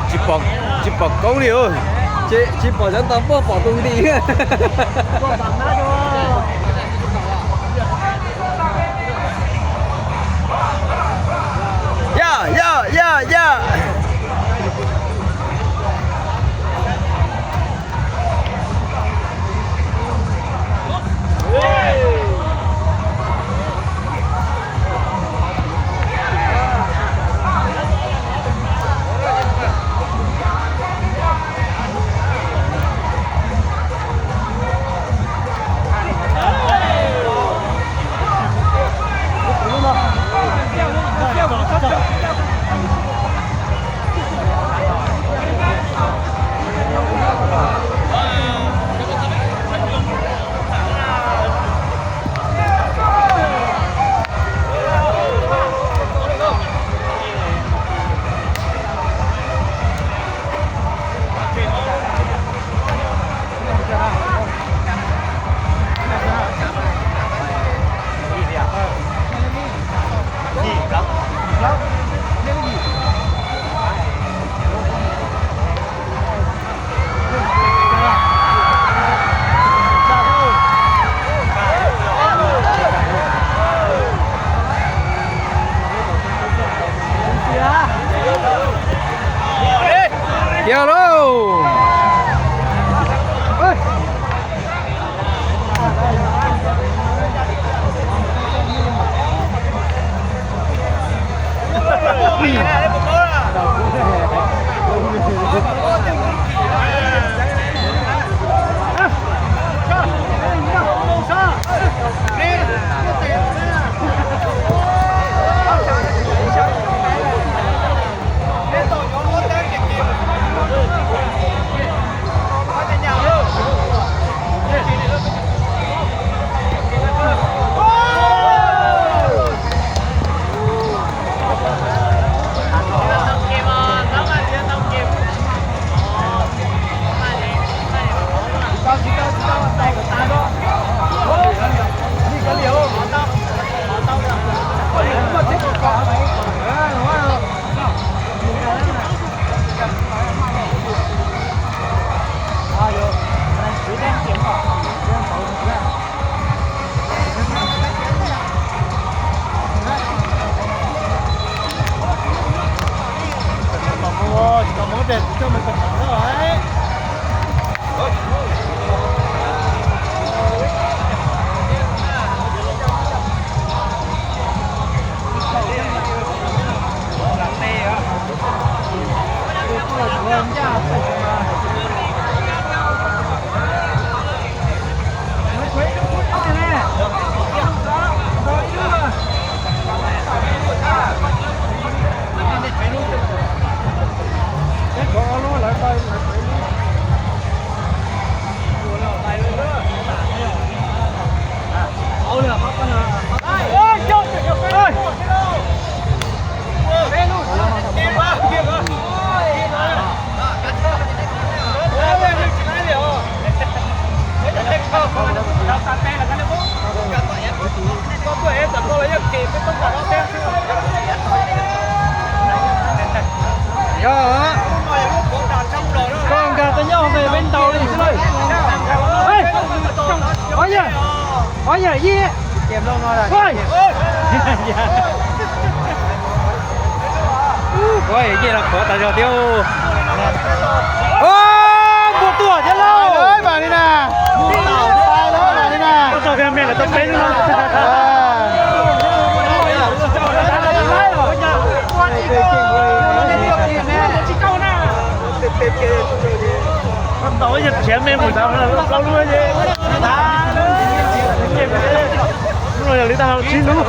Tsis pom, tsis pom koob li, tsis pom cov ntoo puag pom tus nti. Ya, ya, ya, ya. Kiag lauj. Yog, koj nkag tau nyob hauv ntawd peb ntaus li xwb lauj. Ov yam, ov yam ib. Ov yam ib los qhuav tas zog thiab. Npua tuaj thiab lauj. Mam li na. Tau me lawv tau peb lub no. Tau yog khiav me mus tau plaub lub. Lub no yog li tau tsib lub.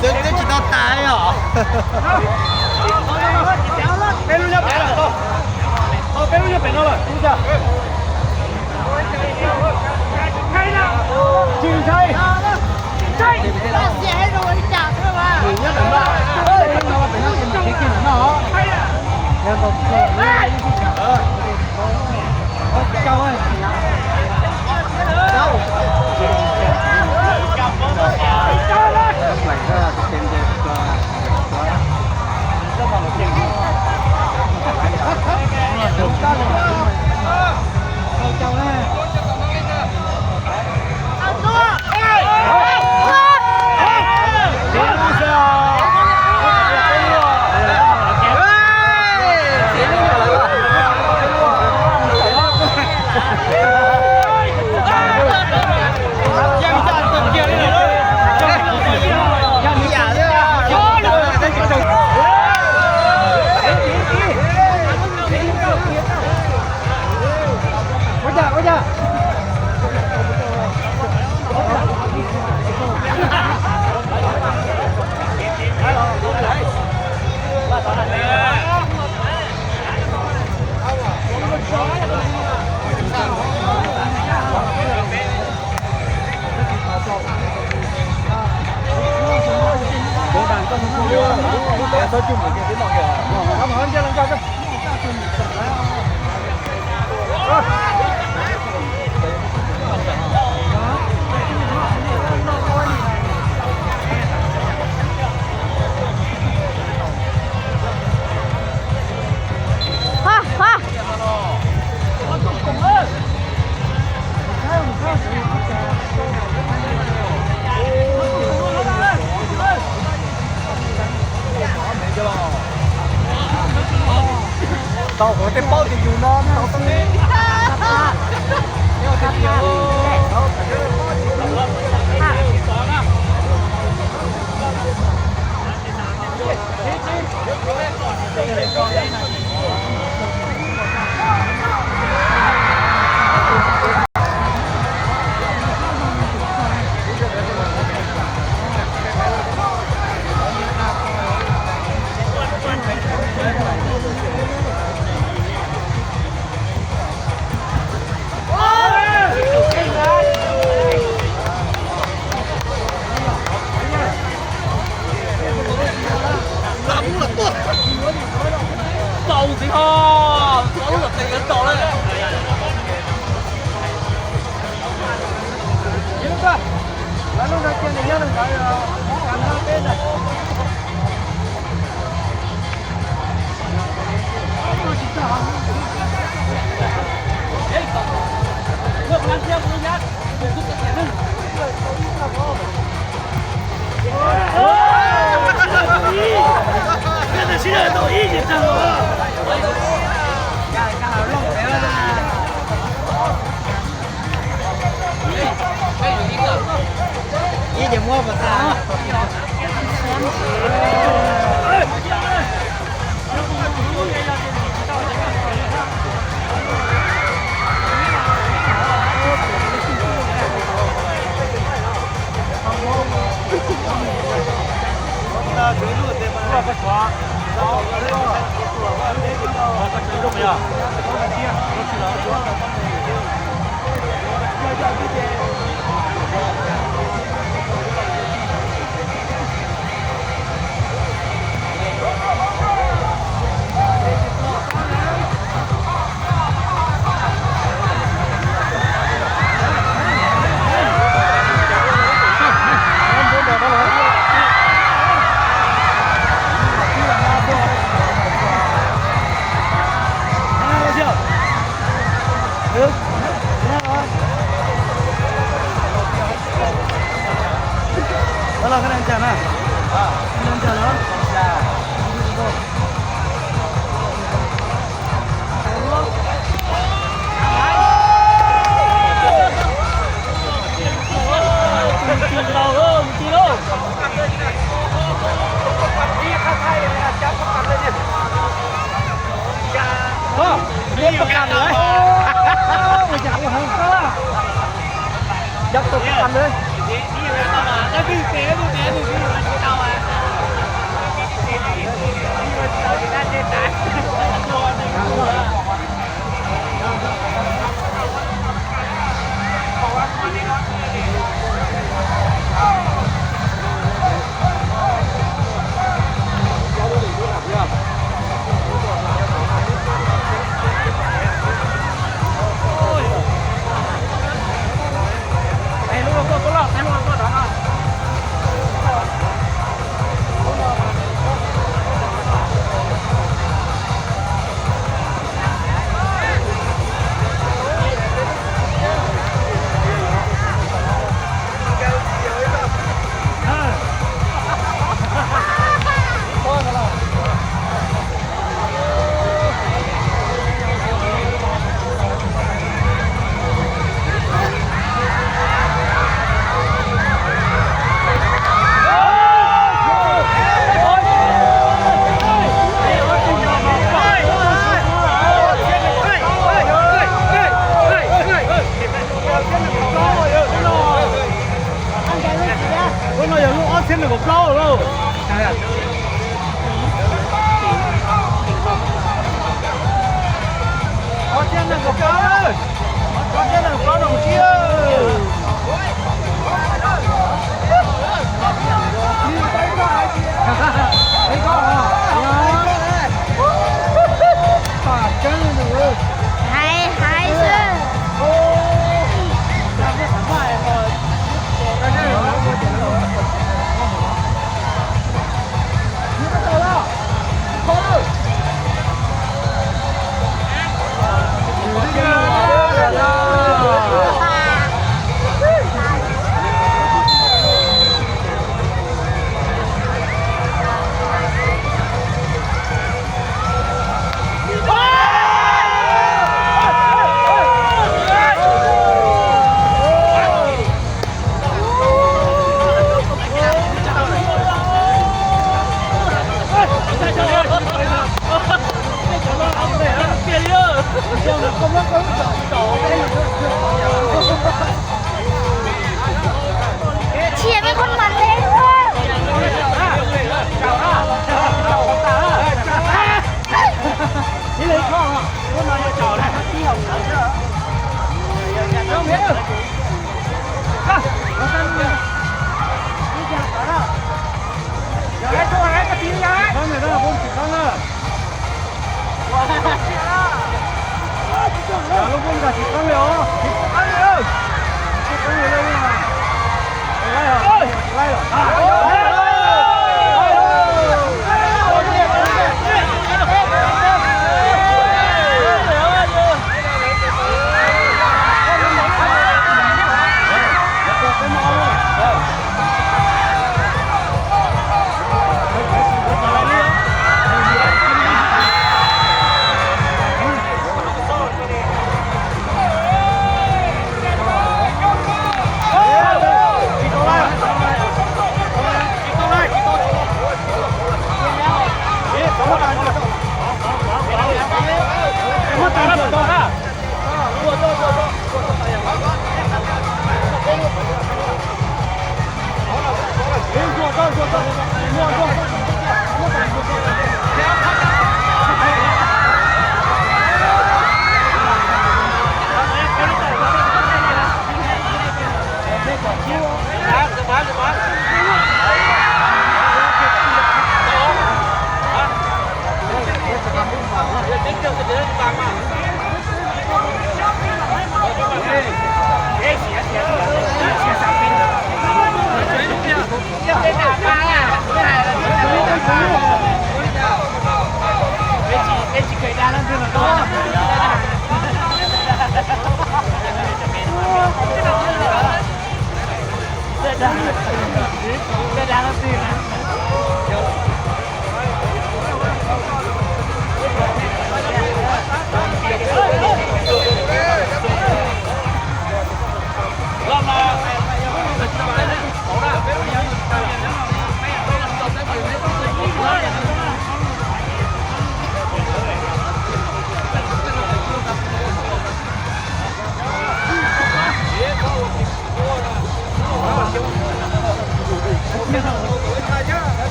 Twb tsis tau tas os. Peb lub nyob pem no lawm. Peb lub nyob pem no lawm. Tsis ntshai. Tau ua tej paub tias yus no tau tau. Tau ntxiv ho, tau lub ntawd tes yuav tau lawm. Ib ces muab pas tas. Đó là cái đang chào nè. Đang chào đó. Ơ, ua cas ua heev kawg. Dab tuag kawg li. Lub no yog lub ob txhiab nees nkaum plaub lauj. Ob txhiab nees nkaum plaub, ob txhiab nees nkaum plaub no mus tsib. Hais hais xwb. Cia, peb khuôn mặt thế thôi.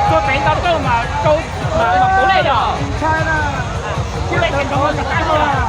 Tuaj pem ntau rau mas rau mas mas kuv lej yog. Kuv lej ces rau mas tag.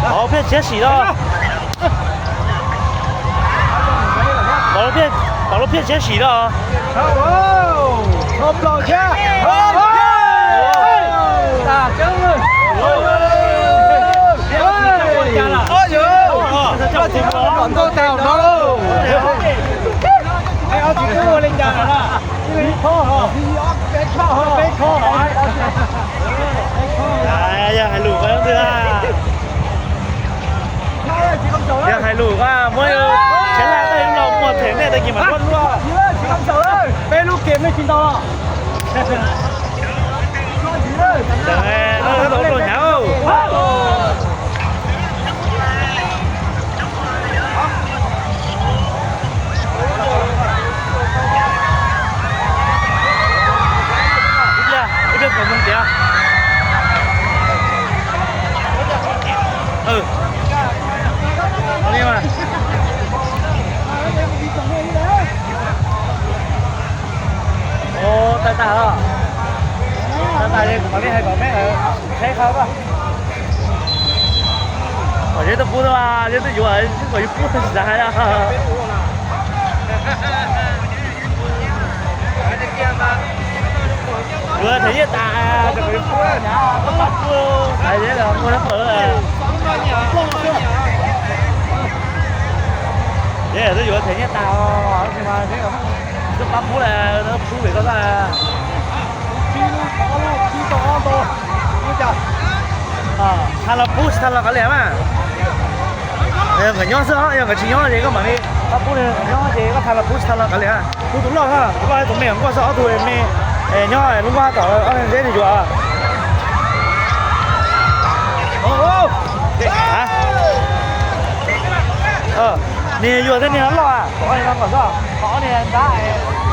Pov lub phiaj txiav sim los. Pov lub phiaj txiav sim los. Yog hais lus ko twg a? Yog hais lus ko muab tshev laj tag los muag them nej tag kis mam tuaj luaj. Peb lub kem nej tsis ntaus. Ua li mas. Ua, tag tag os. Tag tag li kuv mam li hais kom peb saib qhov ko. Kom yog tuaj pub, yog tuaj yuav, kom yus pub tsis xav hais. Yuav them yeej tas, kom yus pub, hais li los muaj nab pawg. Ces twb yuav them nyiaj tas os, tab sis mas twb pab pub, pub vim koj xwb. Tham los pub, tsis tham los kav liam mas. Nkawd nyob xwb os, yog nkawd tsis nyob ces koj mam li pab pub, nkawd nyob ces koj tham los pub, tsis tham los kav liam. Pub tus loj, tus loj tus me nquag xwb, ob tug me nyob lub nkuaj tom ob zeb nws yuav. Nws yuav tej niag loj, ob niag no kom xwb, ob niag nrab,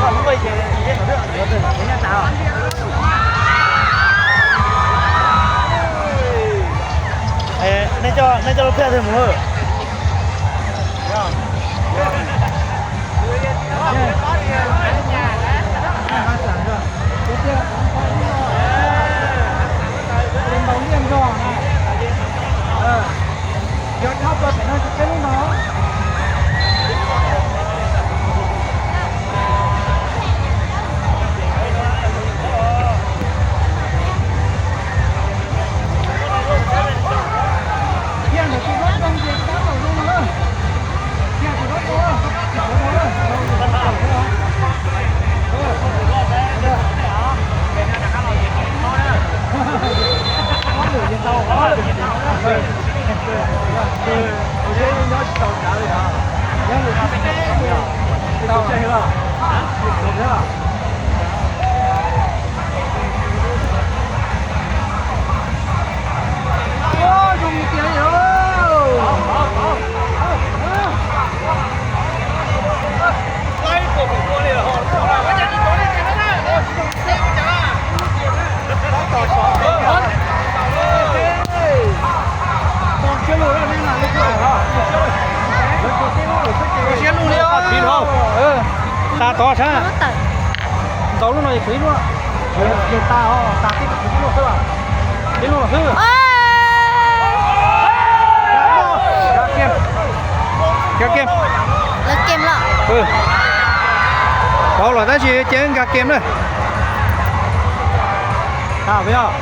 lub nkuaj ces nyob tas. Nej coj lub pliaj twg mus? Siab lug li. Tag tod sab. Ntau lub no es kuv ib lub. Ib lub los xwb. Nkag kem. Nkag kem. Nkag kem los. Tau los tab sis ces nkag kem na. Tau yog.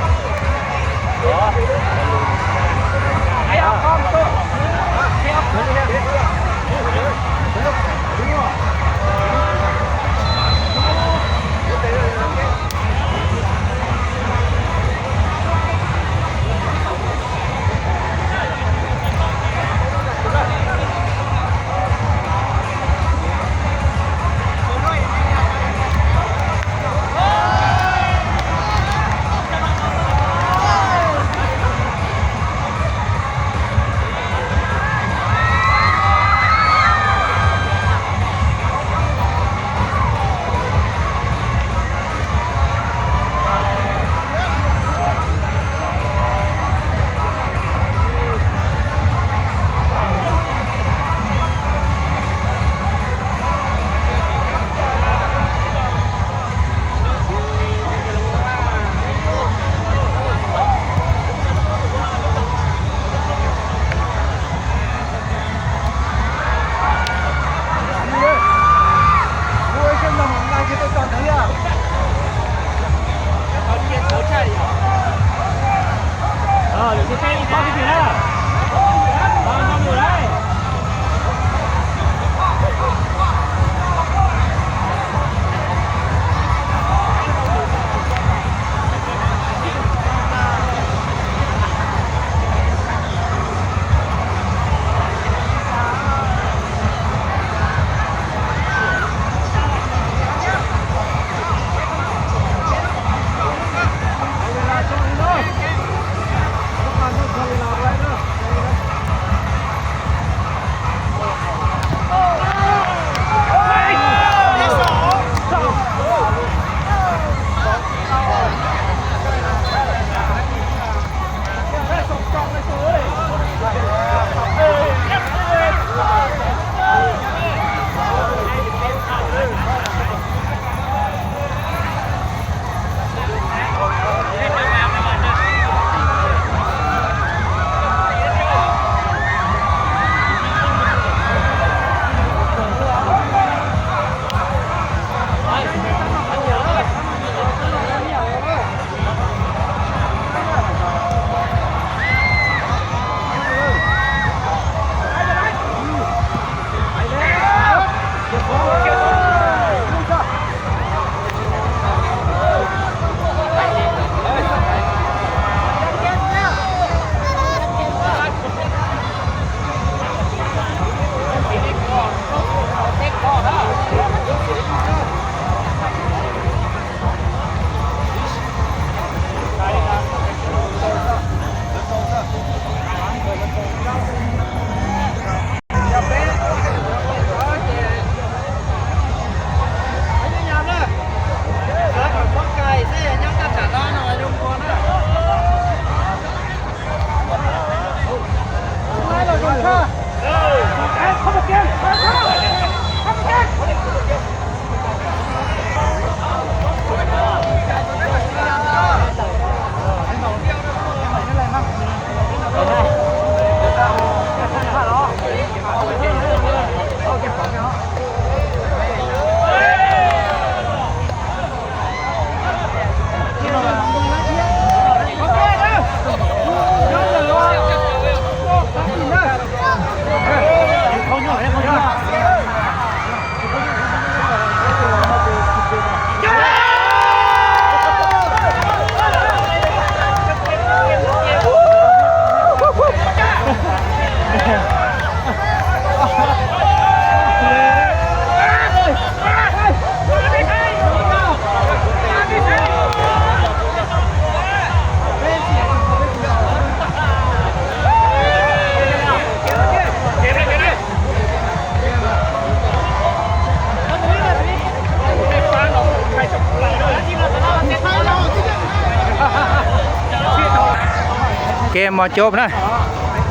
Kev mos cov na,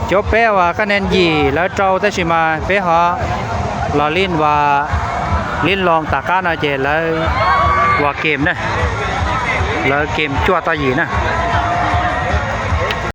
cov peb uas kaj niag yim lawv rau tab sis mas peb ho los lij uas lij loo tom qab no ces lawv ua kem na, lawv kem cuaj tau yim na.